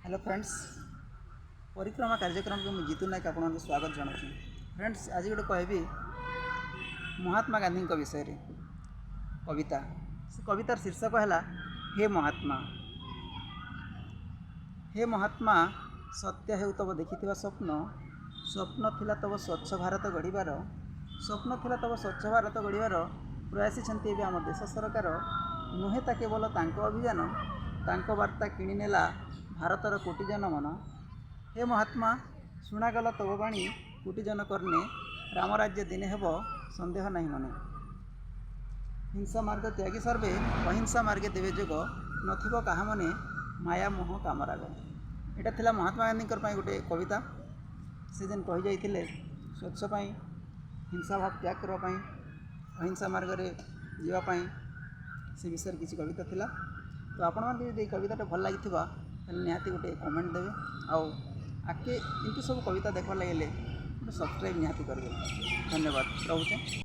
Hello friends, ପରିକ୍ରମା କାର୍ଯ୍ୟକ୍ରମକୁ ମୁଁ ଜିତୁ ନାୟକ ଆପଣଙ୍କୁ ସ୍ୱାଗତ ଜଣାଉଛି। ଫ୍ରେଣ୍ଡସ୍, ଆଜି ଗୋଟେ କହିବି ମହାତ୍ମା ଗାନ୍ଧୀଙ୍କ ବିଷୟରେ କବିତା। ସେ କବିତାର ଶୀର୍ଷକ ହେଲା ହେ ମହାତ୍ମା। ହେ ମହାତ୍ମା, ସତ୍ୟ ହେଉ ତବ ଦେଖିଥିବା ସ୍ୱପ୍ନ। ସ୍ୱପ୍ନ ଥିଲା ତବ ସ୍ୱଚ୍ଛ ଭାରତ ଗଢ଼ିବାର। ସ୍ୱପ୍ନ ଥିଲା ତବ ସ୍ୱଚ୍ଛ ଭାରତ ଗଢ଼ିବାର। ପ୍ରୟାସିଛନ୍ତି ଏବେ ଆମ ଦେଶ ସରକାର। ନୁହେଁ ତା କେବଳ ତାଙ୍କ ଅଭିଯାନ, ତାଙ୍କ ବାର୍ତ୍ତା କିଣିନେଲା ଭାରତର କୋଟି ଜନ ମନ। ହେ ମହାତ୍ମା, ଶୁଣାଗଲା ତବ ବାଣୀ କୋଟି ଜନ କର୍ଣ୍ଣେ। ରାମରାଜ୍ୟ ଦିନେ ହେବ, ସନ୍ଦେହ ନାହିଁ ମନେ। ହିଂସା ମାର୍ଗ ତ୍ୟାଗି ସର୍ବେ ଅହିଂସା ମାର୍ଗେ ଦେବେ ଯୋଗ। ନଥିବ କାହା ମନେ ମାୟା, ମୋହ, କାମରାଗ। ଏଇଟା ଥିଲା ମହାତ୍ମା ଗାନ୍ଧୀଙ୍କର ପାଇଁ ଗୋଟେ କବିତା। ସେ ଯେନ୍ କହିଯାଇଥିଲେ ସ୍ୱଚ୍ଛ ପାଇଁ, ହିଂସା ଭାବ ତ୍ୟାଗ କରିବା ପାଇଁ, ଅହିଂସା ମାର୍ଗରେ ଯିବା ପାଇଁ, ସେ ବିଷୟରେ କିଛି କବିତା ଥିଲା। ତ ଆପଣମାନଙ୍କୁ ଯଦି ଏଇ କବିତାଟା ଭଲ ଲାଗିଥିବ, ତାହେଲେ ନିହାତି ଗୋଟେ କମେଣ୍ଟ ଦେବେ। ଆଉ ଆଗକେ ଏମିତି ସବୁ କବିତା ଦେଖିବାର୍ ଲାଗିଲେ ଗୋଟେ ସବସ୍କ୍ରାଇବ୍ ନିହାତି କରିବେ। ଧନ୍ୟବାଦ, ରହୁଛେ।